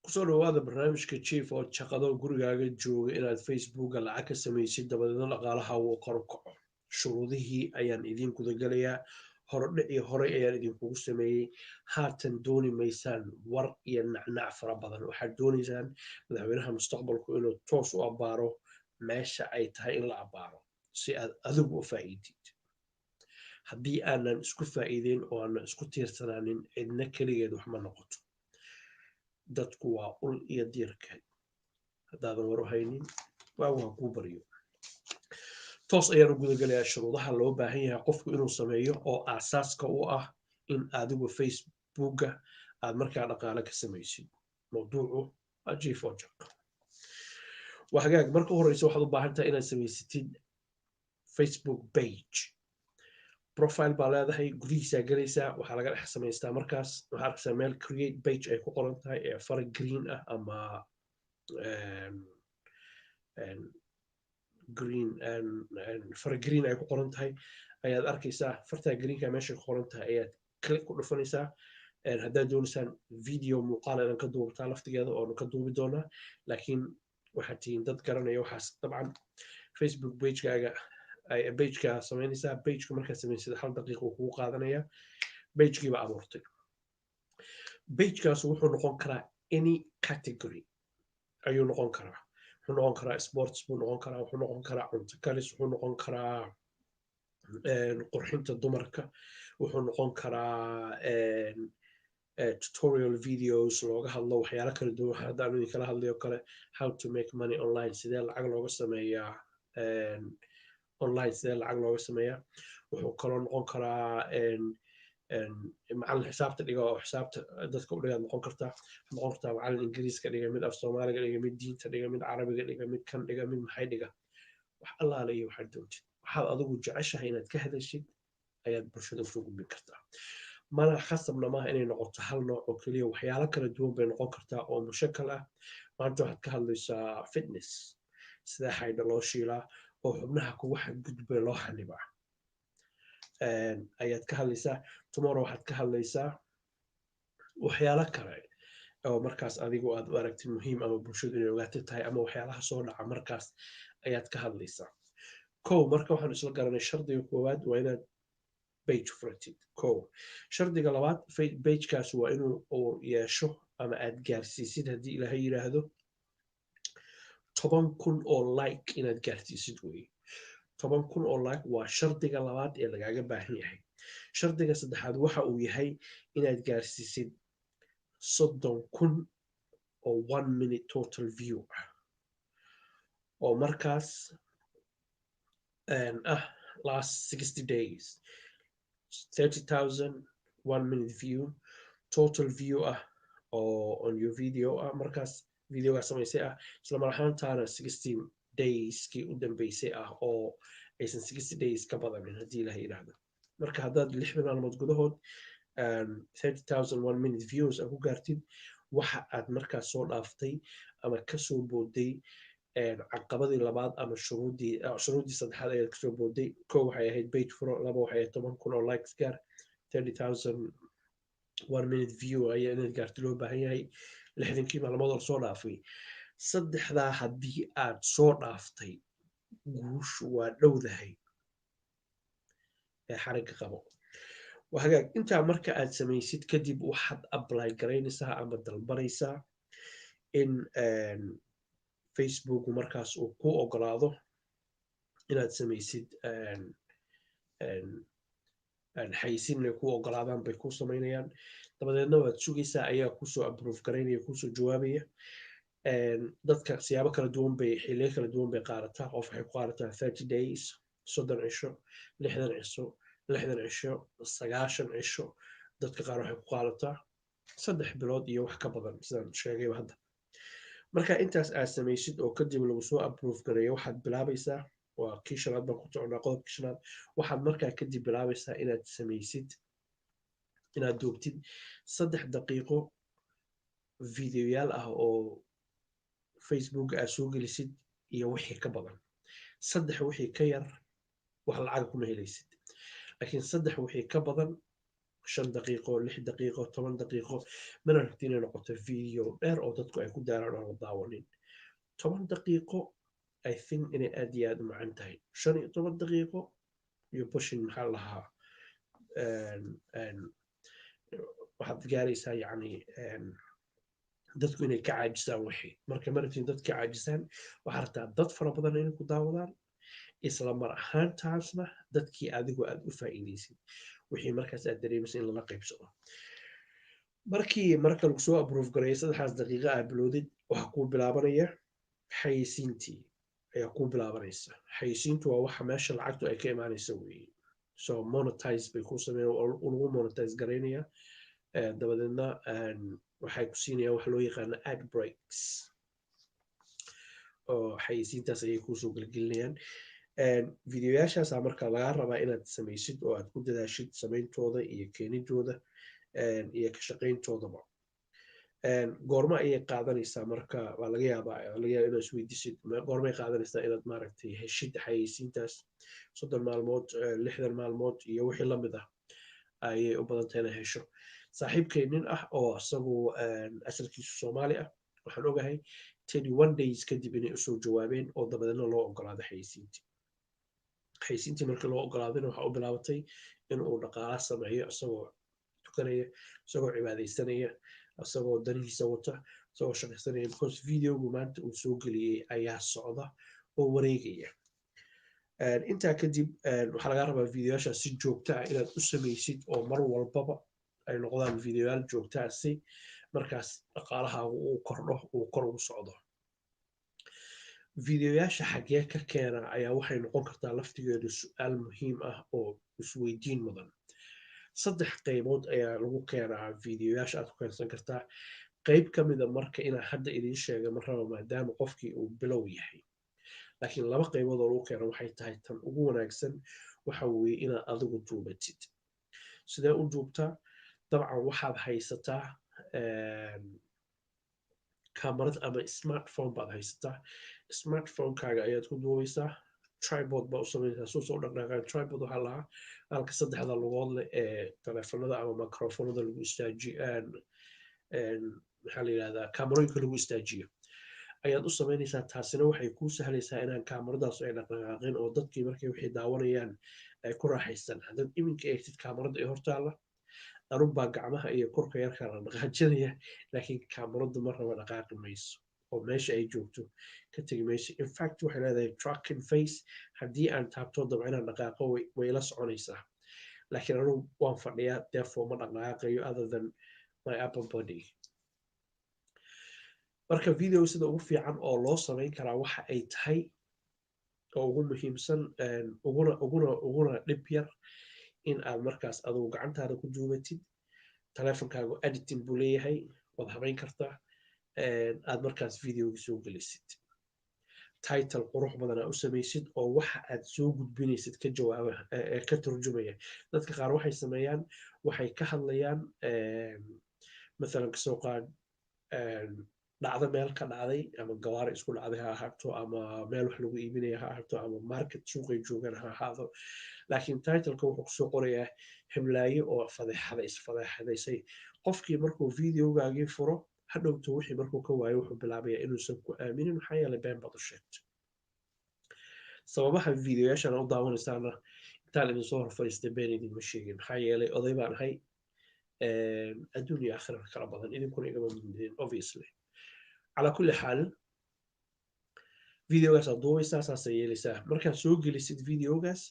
Kusoo dhawaada barnaamijka Chief oo shaqado gurigaaga jooga inaad Facebooka lacag ka samaysid, dabadeedna dhaqaalaha uu kor u kaco. Shuruudihii ayaan idiin gudagelayaa. Horodhicii horey ayaan idinkugu sameeyey. Haatan dooni maysaan war iyo nacnac fara badan. Waxaad doonaysaan madaxweynaha mustaqbalku inuu toos u abbaaro meesha ay tahay in la abbaaro si aad adigu u faa'iidid. Haddii aanan isku faa'iideyn oo aanan isku tiirsanaanin, cidna keligeed wax ma noqoto. Dadku waa ul iyo diirkeed. Haddaadan war u haynin, waagu ha kuu baryo. Toos ayaan u gudagelayaa shuruudaha loo baahan yahay qofku inuu sameeyo oo aasaaska u ah in adigu Facebooka aad markaa dhaqaale ka samaysid. Mawduucu waa Jifojaq. Waa hagaag. Marka u horeysa, waxaad u baahan tahay inaad samaysatid Facebook page. Profile baa leedahay, gudihiisaa gelaysaa. Waxaa laga dhex samaystaa markaas, waxaa arkaysaa meel "create page" ay ku qoran tahay ee fara green ah ama green, fara green ay ku qoran tahay ayaad arkaysaa. Fartaa greenka meesha ku qoran tahay ayaad click ku dhufanaysaa. Haddaad doonaysaan video muuqaal inaan ka duubtaa laftigeeda, oonu ka duubi doonaa, laakiin waxaad tihiin dad garanaya waxaas. Dabcan Facebook pagekaaga pageka samaynaysaa. Pageka markaad samaysid, 1 daqiiqa uu kugu qaadanaya. Pagekiiba abuurtay. Pagekaas wuxuu noqon karaa any category ayuu noqon karaa. Wuxuu noqon karaa sports buu noqon karaa, wuxuu noqon karaa cunto karis, wuxuu noqon karaa qurxinta dumarka, wuxuu noqon karaa tutorial videos looga hadlo waxyaalo kala duwan. Haddaan idinkala hadlayo kale, how to make money online, sidee lacag looga sameeyaa online, sidee lacag looga sameeyaa. Wuxuu kaloo noqon karaa macallin xisaabta dhiga oo xisaabta dadka u dhigaad noqon kartaa. Waxaad noqon kartaa macallin Ingiriiska dhiga, mid af Soomaaliga dhiga, mid diinta dhiga, mid Carabiga dhiga, mid kan dhiga, mid maxay dhiga. Wax allaale iyo waxaad doontid, waxaad adigu jeceshahay inaad ka hadashid ayaad bulshada usoo gudbin kartaa. Mana khasabna maaha inay noqoto hal nooc oo keliya. Waxyaalo kala duwan bay noqon kartaa oo mushakal ah. Maanta waxaad ka hadlaysaa fitness, sidee xaydha loo shiilaa oo xubnaha kugu xadgudbay loo xanibaa ayaad ka hadlaysaa. Tomorrow waxaad ka hadlaysaa waxyaalo kale oo markaas adigu aad u aragtid muhiim ama bulshadu inay ogaata tahay, ama waxyaalaha soo dhaca markaas ayaad ka hadlaysaa. Kow, marka waxaan isla garanay shardiga koowaad waa inaad page furatid. Kow, shardiga labaad, pagekaas waa inuu uu yeesho ama aad gaarsiisid, haddii Ilaahay yidhaahdo, 10,000 oo like inaad gaarsiisid weye. 10,000 oo like waa shardiga labaad ee lagaaga baahan yahay. Shardiga saddexaad waxa uu yahay inaad gaarsiisid 30,000 oo one minute total view ah, oo markaas ah last 60 days, 30,000 one minute view total view ah oo on your video ah, markaas videogaa samaysay ah, isla mar ahaantaana 60 dayskii u dambeysay ah, oo aysan 60 days ka badanin, haddii Ilaah yidhaahdo. Marka haddaad 60 maalmood gudahood 30,000 one minute views aad ku gaartid, waxa aad markaas soo dhaaftay ama kasoo booday caqabadii labaad ama shuruuddii saddexaad ayaad kasoo booday. Kow waxay ahayd page furo, laba waxay ahayd 10,000 oo likes gaar, 30,000 one minute view ayaa inaad gaarto loo baahan yahay 60-kii maalmood oo soo dhaafay. Saddexdaa haddii aad soo dhaaftay, guushu waa dhowdahay ee xarigga qabo. Hagaag, intaa marka aad samaysid kadib, waxaad apply garaynaysaa ama dalbanaysaa in Facebook markaas uu ku ogolaado inaad samaysid xayisiin. Inay ku ogolaadaan bay ku samaynayaan. Dabadeedna waad sugaysaa, ayaa kusoo approve garaynaya, kusoo jawaabaya. Dadka siyaabo kala duwan bay, xilliyo kala duwan bay qaadataa. Qof waxay ku qaadataa 30 days, 30 cisho, 60 cisho, 60 cisho, 90 cisho. Dadka qaar waxay ku qaadataa 3 bilood iyo wax ka badan, sidaan sheegayba hadda. Marka intaas aad samaysid oo kadib lagu soo approve gareeyo, waxaad bilaabaysaa, waa kii shanaad baan ku soconaa, qodobkii shanaad, waxaad markaa kadib bilaabaysaa inaad samaysid, inaad duubtid 3 daqiiqo videoyaal ah oo Facebook aad soo gelisid iyo wixii ka badan. Saddex wixii ka yar wax lacaga kuma helaysid, laakiin saddex wixii ka badan 5 daqiiqo, 6 daqiiqo, 10 daqiiqo. Mana rabti inay noqoto video dheer oo dadku ay ku daaraan oo la daawanin. 10 daqiiqo, I think inay aad iyo aad u macan tahay. 15 daqiiqo iyo bushin, maxaa lahaa, waxaad gaaraysaa, yacni, dadku inay ka caajisaan wixii. Marka ma rabtiin dad ka caajisaan. Waxaa rabtaa dad fara badan inay ku daawadaan, isla mar ahaantaasna dadkii adigu aad u faa'iidaysid wixii markaas aad dareemaysa in lala qaybsado. Markii marka lagu soo approve gareeyo, 3daas daqiiqo aad bilowdid, waxaa kuu bilaabanaya xayeysiintii ayaa kuu bilaabanaysa. Xayeysiintu waa waxa meesha lacagtu ay ka imaanaysa weeye. So monetize bay kuu sameeya, lagu monetize garaynaya. Dabadeedna waxay ku siinayaan waxa loo yaqaano ad breaks, oo xayeysiintaas ayay kuusoo gelgelinayaan. Videoyaashaasaa marka lagaa rabaa inaad samaysid oo aad ku dadaashid samayntooda iyo keenidooda iyo ka shaqayntoodaba. Goorma ayay qaadanaysaa? Marka waa laga yaaba inaad isweydiisid goormay qaadanaysaa inaad, maaragtay, heshid xayeysiintaas. 30 maalmood, 60 maalmood iyo wixii lamid ah ayay u badan tahay inaad hesho. Saaxiibkay nin ah oo isagu asalkiisu Soomaali ah, waxaan ogahay 31 days kadib inay usoo jawaabeen oo dabadeedna loo ogolaaday xayeysiintii. Xayeysiintii markii loo ogolaadayna, waxaa u bilaabatay in uu dhaqaala sameeyo, isagoo tukanaya, isagoo cibaadaysanaya, isagoo danihiisa wata, isagoo shaqaysanaya, because videogu maanta uu soo geliyey ayaa socda oo wareegaya. Intaa kadib waxaa lagaa rabaa videoyaasha si joogto ah inaad u samaysid, oo mar walbaba ay noqdaan videoyaal joogto ah, si markaas dhaqaalahaagu uu kordho, uu kor ugu socdo. Videoyaasha xaggee ka keena ayaa waxay noqon kartaa laftigeedu su-aal muhiim ah oo isweydiin mudan. Saddex qaybood ayaa lagu keenaa videoyaasha aad ku keensan kartaa. Qayb ka mida marka inaa hadda idiin sheega ma raba, maadaama qofkii uu bilow yahay, laakiin laba qaybood oo lagu keeno waxay tahay: tan ugu wanaagsan waxa weeye inaad adigu duubatid. Sidee u duubtaa? Dabcan waxaad haysataa kamarad ama smartphone baad haysataa. Smartphonekaaga ayaad ku duubaysaa. Tripod baa u samaynaysaa suusa u dhaqdhaqaan. Tripod waxaa lahaa halka saddexda lugood leh ee telefonada ama microfonada lagu istaajiyo, maxaa la yidhahdaa, kaamarooyinka lagu istaajiyo ayaad u samaynaysaa. Taasina waxay kuu sahlaysaa inaan kaamaradaas ay dhaqdhaqaaqin oo dadkii markay waxay daawanayaan ay ku raaxaystaan. Haddaad iminka eegtid kaamarada ee hortaalla, anunbaa gacmaha iyo korka yarkaa la dhaqaajinaya, laakiin kaamaradu mar raba dhaqaaqi mayso oo meesha ay joogto ka tegi mayso. In fact, waxay leedahay tracking face. Haddii aan taabto dabca inaan dhaqaaqo, way la soconaysaa, laakiin anugu waan fadhiyaa, therefore ma dhaqdhaqaaqayo other than my upper body. Marka video sida ugu fiican oo loo samayn karaa waxa ay tahay oo ugu muhiimsan, uguna dhib yar, in aad markaas adugu gacantaada ku duubatid. Telefonkaagu editing buu leeyahay, waad habayn kartaa. Aad markaas videoga soo gelisid, title qurux badan aa u samaysid oo waxa aad soo gudbinaysid ka jawaaba, ka turjumaya. Dadka qaar waxay sameeyaan, waxay ka hadlayaan, mathalan, kasoo qaad dhacdo meel ka dhacday, ama gawaari isku dhacday ha ahaato, ama meel wax lagu iibinaya ha ahaato, ama market suuqay joogaan ha ahaado, laakiin titleka wuxuu kusoo qorayaa "Heblaayo oo fadeexada isfadeexadaysay". Qofkii markuu videogaagii furo, hadhowto wixii markuu ka waayo, wuxuu bilaabaya inuusan ku aaminin, maxaa yeelay been baad u sheegtay. Sababaha videoyaashan u daawanaysaana, intaan idin soo hor fadhiistay been idinma sheegin, maxaa yeelay oday baan ahay, adduun iyo aakhirana kala badan, idinkuna igama mudin, obviously. Calaa kulli xaal, videogaas aad duubaysaa, saasay yeelaysaa. Markaad soo gelisid videogaas,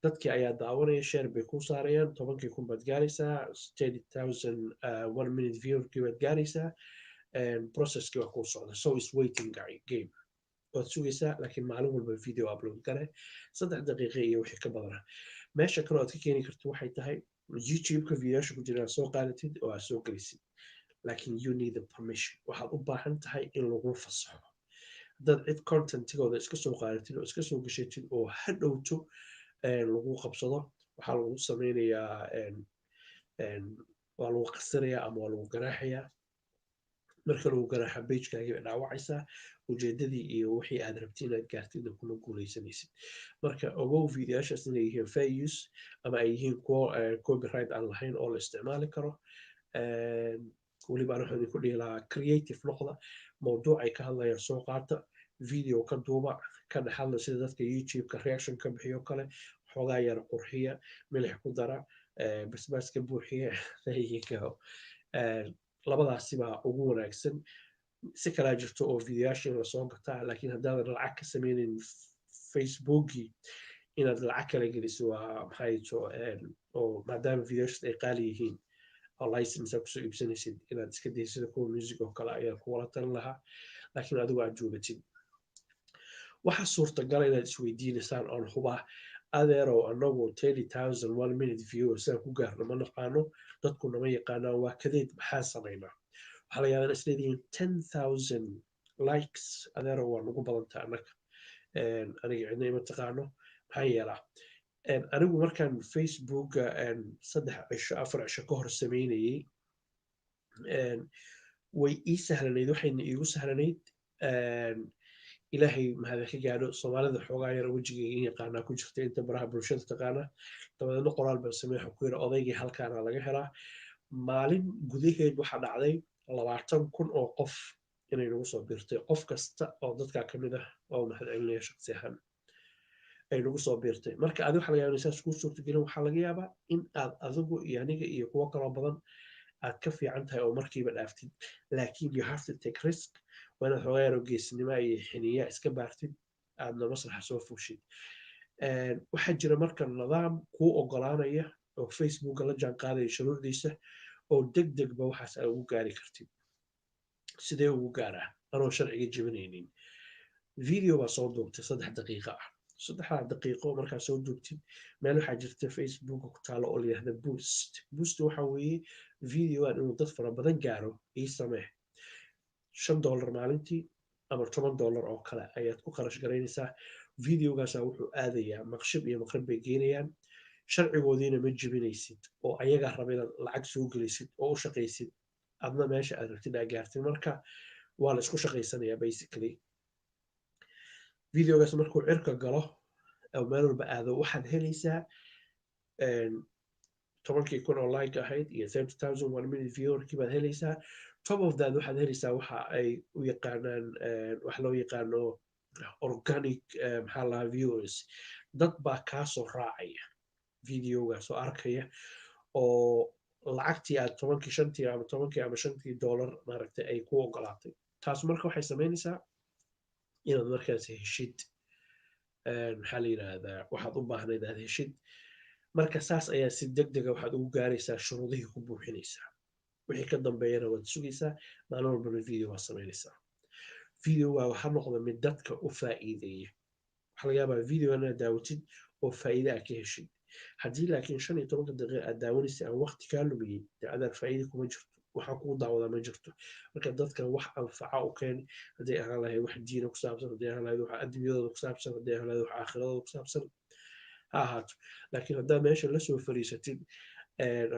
dadkii ayaa daawanaya, share bay ku saarayaan, 10,000 baad gaaraysaa, 30,000 one minute viewkii baad gaaraysaa. Processkii waa kuu socda. So is waiting game, waad sugaysaa, laakiin maalin walba video upload gare, 3 daqiiqa iyo wixii ka badana. Meesha kaloo aad ka keeni karto waxay tahay YouTube-ka videoyaasha ku jira aad soo qaadatid oo aad soo gelisid, laakiin you need the permission. Waxaad u baahan tahay in lagu fasaxo. Haddaad cid contentigooda iska soo qaadatid oo iska soo gashatid oo hadhowto lagu qabsado, waxaa lagu sameynayaa, waa lagu qasirayaa ama waa lagu ganaaxayaa. Marka lagu ganaaxa, pagekaagii bay dhaawacaysaa, ujeedadii iyo wixii aad rabti inaad gaartidna kuma guuleysanaysid. Marka ogow videoyaashaas inay yihiin fair use ama ay yihiin kuwo copyright aan lahayn oo la isticmaali karo. Weliba aan waxaan idinku dhihi lahaa, creative noqda. Mawduuc ay ka hadlayaan soo qaata, video ka duuba, ka dhexadla sida dadka YouTube-ka reaction ka bixiyo kale. Xoogaa yara qurxiya, milix ku dara, basbaas ka buuxiya. There you go. Labadaasi baa ugu wanaagsan. Si kalaa jirto oo videoyaasha in lasoo gataa, laakiin haddaadan lacag ka sameynin Facebookii, inaad lacag kala geliso waa maxay to oo maadaama videoyaashaas ay qaali yihiin oo license aad kusoo iibsanaysid, inaad iska daysid sida kuwa music oo kale ayaan kuwala talin lahaa, laakiin adigu aad joogatid. Waxaa suurtagala inaad isweydiinaysaan oon hubaa: "Adeerow, anagu 30,000 one minute view sidaan ku gaarno ma naqaano, dadku nama yaqaanaan, waa kadeed, maxaan samaynaa?" Waxaa laga yaabaa in isleedihiin 10,000 likes, adeerow, waa nagu badanta annaga, aniga cidna ima taqaano, maxaan yeelaa? Anigu markaan Facebooka 3 cisho, 4 cisho ka hor sameynayey, way ii sahlanayd. Waxayna iigu sahlanayd, Ilaahay mahada ka gaadho, Soomaalida xoogaa yar wejigayga in yaqaanaa ku jirta, inta baraha bulshada taqaana. Dabadeedna qoraal baan sameey, waxaan ku yidhi odaygii halkaana laga helaa. Maalin gudaheed waxaa dhacday 20,000 oo qof inay nagu soo biirtay. Qof kasta oo dadkaa ka mid ah oo mahad celinaya shaqsi ahaan ay nagu soo biirtay. Marka adi waxa laga yaaba saas kuu suurtagelin. Waxaa laga yaabaa in aad adigu iyo aniga iyo kuwo kaloo badan aad ka fiican tahay oo markiiba dhaaftid, laakiin you have to take risk. Waa inaad xoogaa yaroo geesnima iyo xiniya iska baartid, aadna masraxa soo fuushid. Waxaa jira marka nidaam kuu ogolaanaya oo Facebooka la jaan qaadaya shuruucdiisa oo deg degba waxaas aad ugu gaari kartid. Sidee ugu gaaraa anoo sharciga jebinaynin? Video baa soo duubtay 3 daqiiqo ah. Saddexdaa daqiiqo markaa soo duubtid, meel waxaa jirta Facebooka ku taalo oo la yihahda boost. Boost waxa weeye videogan inuu dad fara badan gaaro ii samee. $5 maalintii ama $10 oo kale ayaad ku kharash garaynaysaa. Videogaasa wuxuu aadayaa maqshib iyo maqrib bay geenayaan. Sharcigoodiina ma jebinaysid oo ayagaa raba inaad lacag soo gelisid oo u shaqaysid, adna meesha aad rabtid aa gaartid. Marka waa la isku shaqaysanayaa basically. Videogaas markuu cirka galo oo meel walba aado, waxaad helaysaa 10kii kun oo like ahayd iyo 30,000 one minute viewerkii baad helaysaa. Top of that, waxaad helaysaa waxa ay u yaqaanaan, wax loo yaqaano organic, maxaa lahaa, viewers. Dad baa kaasoo raacaya videogaas oo arkaya oo lacagtii aad 10kii, shantii ama 10kii ama shantii dollar maaragtay ay ku ogolaatay. Taas marka waxay samaynaysaa inaad markaas heshid, maxaa la yidhaahdaa, waxaad u baahnayd aad heshid. Marka saas ayaa si deg dega waxaad ugu gaaraysaa shuruudihii ku buuxinaysaa. Wixii ka dambeeyana waad sugaysaa, maalin walbana video waad samaynaysaa. Videoga waxa noqda mid dadka u faa'iideeya. Waxaa laga yaabaa video inaad daawatid oo faa'iide aad ka heshid. Haddii laakiin 15-ka daqiiqa aad daawanaysa aan waqti kaa lumiyey, dee adaan faa'iide kuma jirto, waxaan kugu daawadaa ma jirto. Marka dadka wax anfaca u keen, hadday ahaan lahayd wax diina ku saabsan, hadday ahaan lahayd wax adduunyadooda ku saabsan, hadday ahaan lahayd wax aakhiradooda ku saabsan ha ahaato. Laakiin haddaa meesha lasoo fariisatid,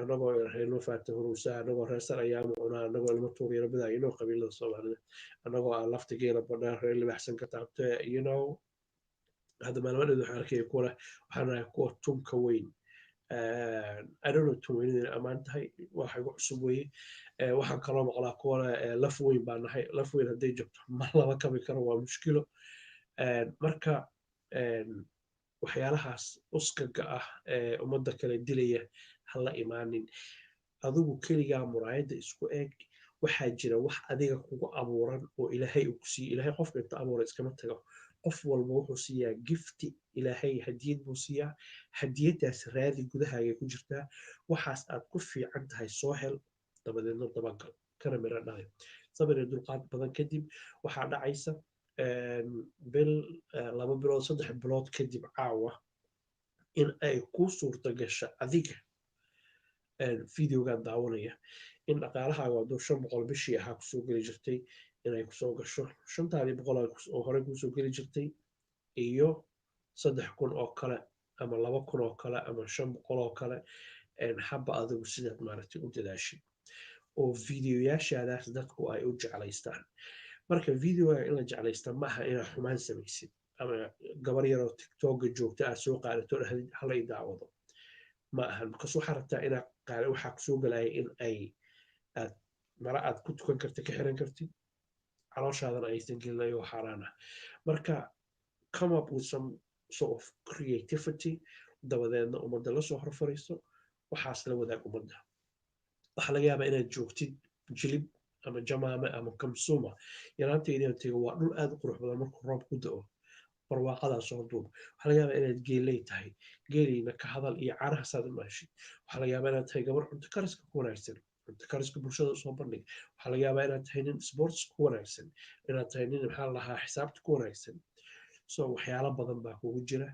anagoo reerno faata huruusa, anagoo reesar ayaama cunaa, anagoo ilmo tuuryaro bidaa, qabiilada Soomaalida, anagoo aan lafta geela badhaa, reer libaxsan ka taabte, hadda maalmadheed waxaan arkaya kuwa waxaan ahay kuwa tunka weyn. I don't know tun weynida ammaan tahay, waxa igu cusub weeye. Waxaan kaloo maqlaa kuwa laf weyn baa nahay. Laf weyn hadday jabto ma lama kabi karo, waa mushkilo. Marka waxyaalahaas uskaga ah ee ummadda kale dilaya ha la imaanin. Adigu keligaa muraayadda isku eeg. Waxaa jira wax adiga kugu abuuran oo Ilaahay uu ku siiyey. Ilaahay qofka inta abuura iskama tago. Qof walba wuxuu siiyaa gifti, Ilaahay hadiyad buu siiyaa. Hadiyaddaas raadi, gudahaagay ku jirtaa. Waxaas aad ku fiican tahay soo hel, dabadeedna dabagal, kana miro dhalay. Sabir iyo dulqaad badan kadib waxaa dhacaysa bil, 2 bilood, 3 bilood kadib caawa in ay ku suurta gasho adiga videogan daawanaya in dhaqaalahaaga hadduu 500 bishii ahaa kusoo geli jirtay, inay kusoo gasho shantaadii boqol oo horey kusoo geli jirtay iyo 3,000 oo kale ama 2,000 oo kale ama 500 oo kale, habba adigu sidaad maaragtay u dadaashid. Oo videoyaashaadaas dadku ay u jeclaystaan. Marka videoga in la jeclaysta maaha inaad xumaan samaysid ama gabar yaroo TikToka joogta aad soo qaadato, dhahdid "Hala i daawado." Ma ahan, because waxaa rabtaa inaad waxaa kusoo galaya in ay aad mara aad ku tukan kartid ka xiran kartid, calooshaadana aysan gelin ayagoo xaaraan ah. Marka come up with some sort of creativity, dabadeedna ummadda la soo hor fariisto, waxaas la wadaag ummadda. Waxaa laga yaabaa inaad joogtid Jilib ama Jamaame ama Kamsuma. Yaraantayda tego, waa dhul aad u qurux badan markuu roob ku da'o, barwaaqadaas soo duub. Waxaa laga yaabaa inaad geeley tahay, geeliina ka hadal iyo caanahasaad u maashid. Waxaa laga yaabaa inaad tahay gabar cunto kariska ku wanaagsan, cunto kariska bulshada usoo bandhig. Waxaa laga yaabaa inaad tahay nin sports ku wanaagsan, inaad tahay nin, maxaa la dhahaa, xisaabta ku wanaagsan. So waxyaalo badan baa kugu jira.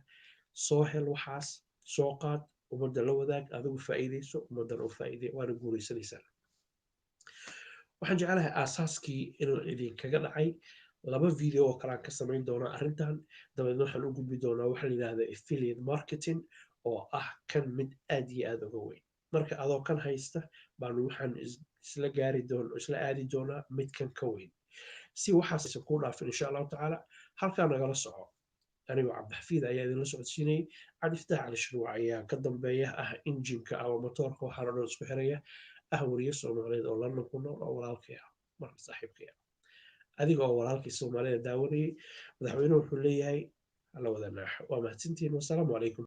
Soo hel waxaas, soo qaad, ummadda la wadaag, adigu faa'iidayso, ummaddana u faa'iiday, waana guulaysanaysaa. Waxaan jeclahay aasaaskii inuu idinkaga dhacay. Laba video oo kale aan ka samayn doonaa arrintan, dabeedna waxaan u gudbi doonaa waxa la yidhahda affiliate marketing, oo ah kan mid aad iyo aad uga weyn. Marka adoo kan haysta baanu waxaan isla gaari doon, isla aadi doonaa mid kan ka weyn. Si waxaas ku dhaafin, insha Allahu tacaala, halkaa nagala soco. Anigoo Cabdixafiid ayaa idinla socodsiinayay. Cabdifataax Cali Shirwac ayaa ka dambeeya, ah injinka ama motoorka waxaana dhan isku xiraya, ah wariye Soomaaliyeed oo London ku nool, oo walaalkay ah, marka saaxiibkay ah, adiga oo walaalkii Soomaalida daawanayay. Madaxweynuhu wuxuu leeyahay hala wada naaxo. Waa mahadsantihiin, wasalaamu calaykum.